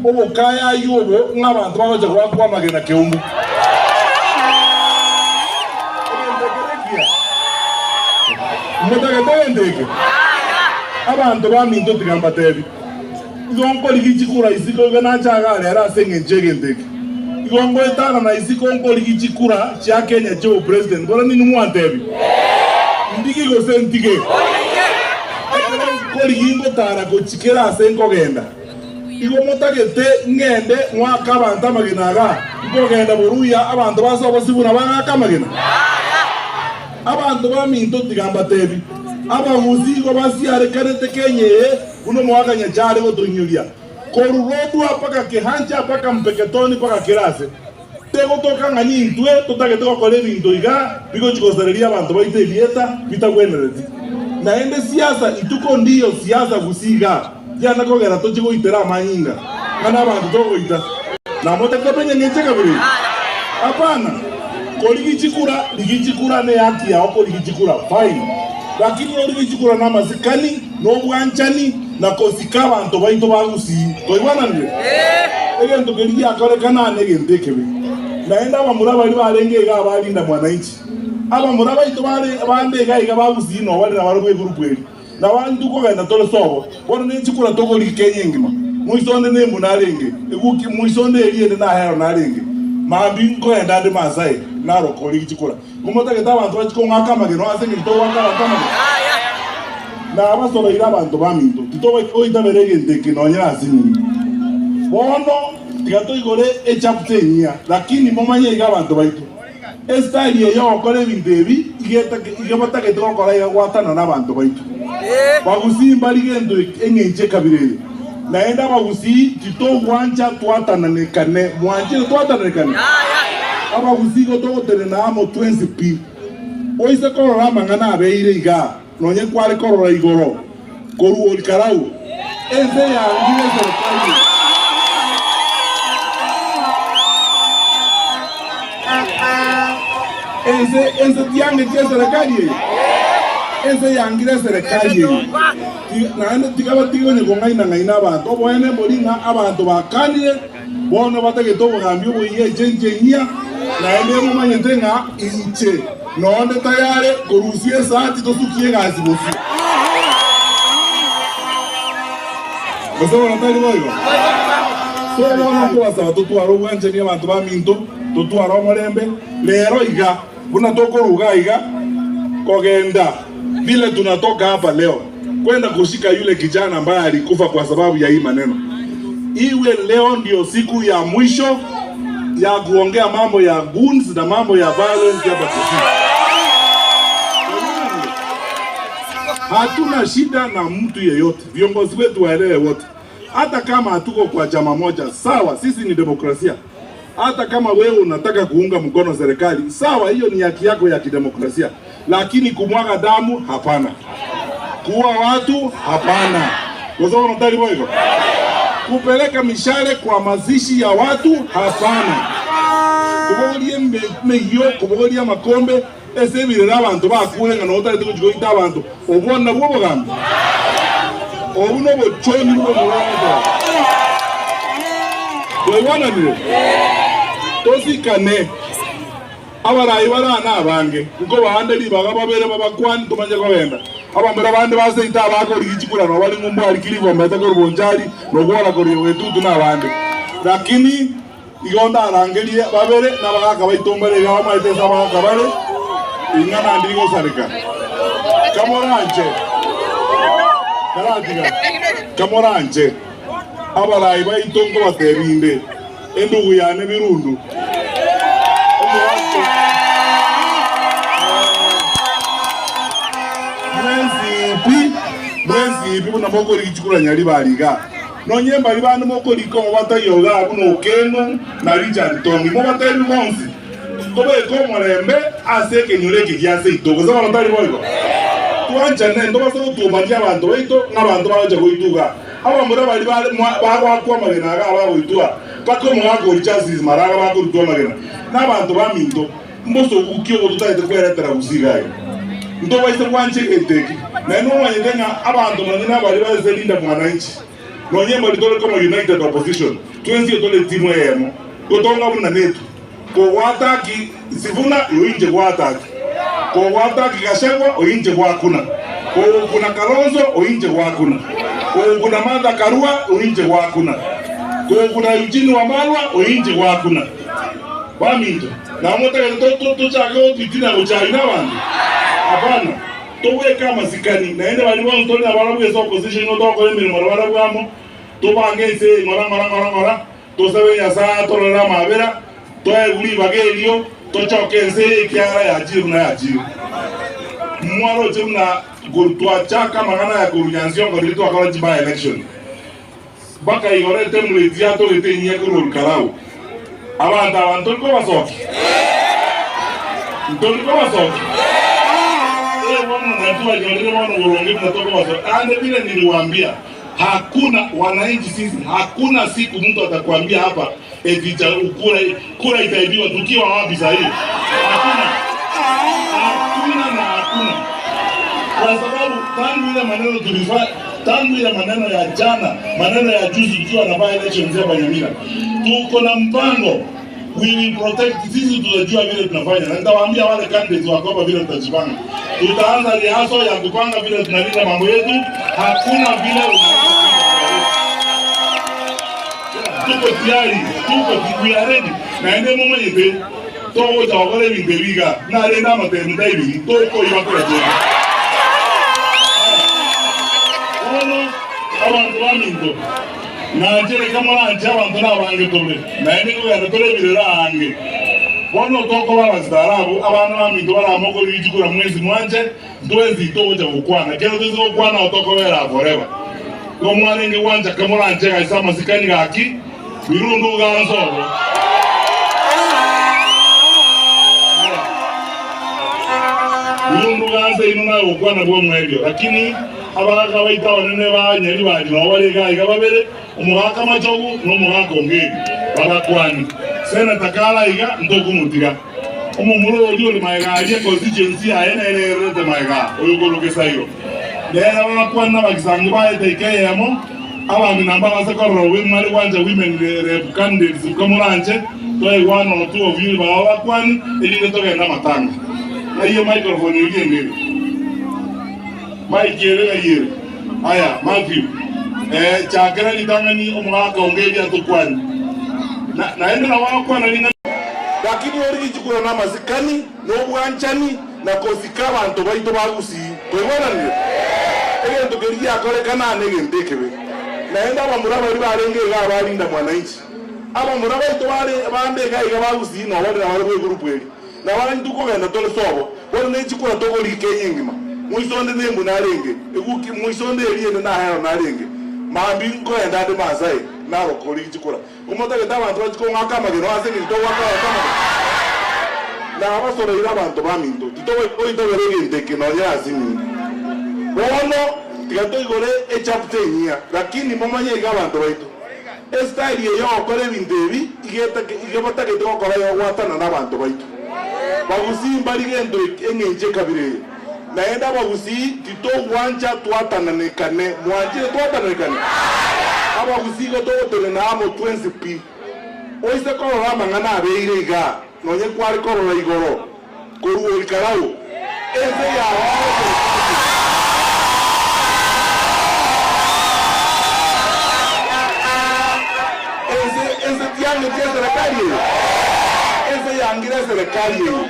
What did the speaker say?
Obokayayu obo ng'a abanto bagocha goakwa amagena keumbu. Egento ekere ekiya. Motagete egento eke? Abanto baminto tiga mbatebi. Igo nkorigia chikura isiko iga nache igaa rero ase engencho y'egento eke. Igo ngoetanana isiko nkorigia chikura chia Kenya chi'obopresident. Bono ninwe mwantebi? Ndigie gose ntige? Ekero nkorigia ngotara gochia kera ase nkogenda. Igo motagete ng'ende ngoake abanto amagena igaa? Nkogenda boruya abanto base obosibwa na bang'ake amagena? Abanto baminto tiga mbatebi, abagusi igo basiarekanete Kenya eye buna omogaka Nyachae are gotoinyoria, korwa Lodwar mpaka Kehancha mpaka Mpeketoni mpaka kera ase. Tegotoka ng'a nintwe totagete gokora ebinto iga bigochia gosareria abanto baito ebieta bitagwenereti. Naende siasa ituko ndiyo siasa gusii igaa tiana kogera tochie goitera amanyinga ng'a nabanto togoita. Namotagete tomenye ng'encho ekabira eye? Hapana. Korigia chikura, rigia chikura ne haki yao korigia chikura fine. Lakini origie chikura namasikani, nobwanchani, na kosika abanto baito ba Gusii. Twaigwananire? Egento keria giakorekana negento ekebe. Naende abamura baria barenge iga abarinda mwananchi. Abamura baito bare bande iga iga ba Gusii nobare nabarabwo egurupu eri. Nabo intwe kogenda tore sobo, bono nechikura tokorigia Kenya engima. Moise onde nembu narenge, eguki moise onde eria ende nahero narenge. Mambia nkogenda ande Maasai naro korigia chikura. Komotagete abanto bachie kong'aka amageno ase engencho togoaka abanto amageno? Nabasobeire abanto baminto, titogoitabera egento eke nonye nase nyinyi. Bono tiga toigore echapter enyia, lakini momanye iga abanto baito, estyle eye yogokora ebinto ebi iga batagete gokora iga gwatana nabanto baito. Bagusii mbari gento eng'encho ekabira eye. Naende abagusii titogwancha twatananekane. Mwanchire twatananekane? Abagusii igo togotenena amo twensi pi. Oise korora amang'ana abeire igaa, nonye kware korora igoro korwa Olkarau, ense yangire eserekari eye. Ense ense tiangetie eserekari eye? Ense yangire eserekari eye. Naende tiga batige onye kong'aina-ng'aina abanto. Oboene mbori ng'a abanto bakanire, bono batagete obogambi oboyia echenche enyia, naende momanyete ng'a inche nonde tayare korusia esati tosukie egasi bosio. Gose bono tari boigo? So bono nkobasaba totware obwanchani abanto baminto, totware omorembe, rero iga. Buna tokoruga aiga kogenda vile tunatoka hapa leo kwenda kushika yule kijana ambaye alikufa kwa sababu ya hii maneno. Iwe leo ndio siku ya mwisho ya kuongea mambo ya goons na mambo ya violence hapa Kisii. Hatuna shida na mtu yeyote, viongozi wetu waelewe wote, hata kama hatuko kwa chama moja, sawa, sisi ni demokrasia. Hata kama wewe unataka kuunga mkono serikali sawa, hiyo ni haki yako ya kidemokrasia, lakini kumwaga damu hapana, kuua watu hapana. Kwa sababu unataka hivyo, kupeleka mishale kwa mazishi ya watu hapana, kobogoria emeyio, kobogoria amakombe ase ebirero abanto bakure ng'a notareti gochia goita abanto, obwo nabwo obogambi? Obwo nobochoni bw'omorwani. Twaigwananire? Tosikane. Abarai bare aa nabange, nkobaande ribaga babere babakwane tomanye kogenda. Abamura bande ba seito abakorigia chikura nabo bare ng'umbu aria Kilifi omete korwa Bonchari na Ogwora korwa Ogetutu na abande. Lakini Igo ndarangerie babere nabagaaka baito mbare iga bamaete ase abagaaka bare, ing'ana ndiri gosareka. Kamoranche, karatiga, kamoranche, abarai baito nkobatebia inde, endugu yane birundu, omogaka mwensi pi, mwensi pi buna mokorigia chikura nyaribari igaa. Nonye mbaria bande mokorika omobataiyo igaa buna Okeng'o na Richard Tongi, mobatebi bonsi, Tobeke omorembe ase ekenyoro eke gia seito. Gose bono tari boigo? Twanchane, ntobase gotuomania abanto baito ng'a abanto bagocha goitwa igaa. Abamura baria bare bagoakwa amagena igaa bagoitwa, mpaka omogaka o Richard Maraga bakorutwa amagena nabanto baminto. Mbosoku ki obo totagete kweretera gose iga iga? Ntobaise gwancha egento eke. Naende nomanyete ng'a abanto nonye nabaria bare ase Linda Mwananchi. Nonye mbari tore koma united opposition, twensi tore etimu eyemo, gotonga buna netu. Kogwataki Sifuna, oinche gwataki. Kogwataki Gachagua, oinche gwakuna. Kogokuna Kalonzo, oinche gwakuna. Kogokuna Martha Karua, oinche gwakuna. Kogokuna Eugene Wamalwa, oinche gwakuna. Baminto, nabo motagete tochake gotitina gochaina abanto? Hapana. Tobweke amasikani, naende baria bonsi tore nabarabwo ase opposition nigo togokora emeremo nabarabwo amo, tobange ense eye ng'ora ng'ora ng'ora ng'ora, tosabe Nyasae atororere amabera, toegwe ribaga erio, tochoke ense eye ekiagera yachire buna yachire. Mwaroche buna korwa twachaka amang'ana aya korwa Nyansiongo riria twakora chi by election, mpaka igoro etemplate yatogete enyia korwa Olkalau. Abanto aba ntori kobasokia? Ntori kobasokia? Ee bono na twanyorire bono boronge buna tokobasokia. Ande vile niliwaambia, hakuna wananchi sisi, hakuna siku mtu atakwambia hapa eti cha kura, kura itaibiwa tukiwa wapi saa hii? Hakuna, hakuna na hakuna, kwa sababu tangu ile maneno tulifa, tangu ile maneno ya jana, maneno ya juzi tukiwa na by elections hapa Nyamira, tuko na mpango we will protect. Sisi tutajua vile tunafanya, na nitawaambia wale candidates wako hapa vile tutajipanga. Tutaanza rehearsal ya kupanga vile tunalinda mambo yetu. Hakuna vile tuko tayari, tuko we are ready. Naende momanyete togocha gokora ebinto ebi iga narende amatemu taibiri tokoiba kera kende. Bono abanto baminto Nainche reka moranche abanto nabange tore, naende nkogenda tore ebirero aange. Bono tokoba abasitari abwo, abana baminto baramokore richiko na mwensi mwanche, ntwensi togocha gokwana. Kero toise gokwana ao tokobera aa forever. Igo mwarenge gwancha kamoranche gaise amasikani gaki, birundu gansa obo. Birundu gansa inwe nagokwana bw'omoerio, lakini Abagaaka baito abanene ba Nyaribari nao bare iga iga babere, omogaka Machogu na omogaka Ongeri, babakwani. Senator kare aiga ntokomotiga. Omomura oria ore magega aria constituency yaye nere ererete magega oyo korwa Gesairo. Nere bagakwana nabagisangi baye edaika eyemo, abang'ina mbabase korora bobe mware gwancha women rep candidates nkomoranche toe one or two of you baba bakwani erinde togende amatanga. Ng'ai emicrophone eria ende ere? Mike ere ng'ai ere? Aya, Matthew, eh, chakera ritang'ani omogaka onge eria atokwanie. Na, naende nabo agokwana ring'ana. Lakini ore richukura namasikani, na obwanchani, na gosika abanto baito ba Gusii. Twaigwananire? Egento keria giakorekana aa negento ekebe. Naende abamura baria barenge iga abarinda mwananchi. Abamura baito bare bande iga iga ba Gusii nobare nabarabwo egurupu eria. Nabo intwe kogenda tore sobo, bono ne chikura tokorika enye engima. Moiso onde nembu narenge, eguki moiso onde eria ende nahero narenge. Mambia nkoenda ande Maasai nagokoria chikura. Komotagete abanto bachie kong'aka amageno ase engencho togoaka abanto amageno? Nabasoroire abanto baminto, titogoitobera egento eke nonya ase eminto. Bono tiga toigore echapter enyia, lakini momanye iga abanto baito. Esitayiri eye y'ogokora ebinto ebi iga batagete gokora y'ogwatana n'abanto baito. Bagusii mbari gento eng'encho ekabira eye. Naende abagusii titogwancha twatananekane. Mwanchire twatananekane? Abagusii igo togotenena amo twensi pi. Oise korora amang'ana abeire igaa, nonye kware korora igoro korwa Olkalau, ense yao ase Ense, ense tiangeti eserekari eye? Ense yangire eserekari eye.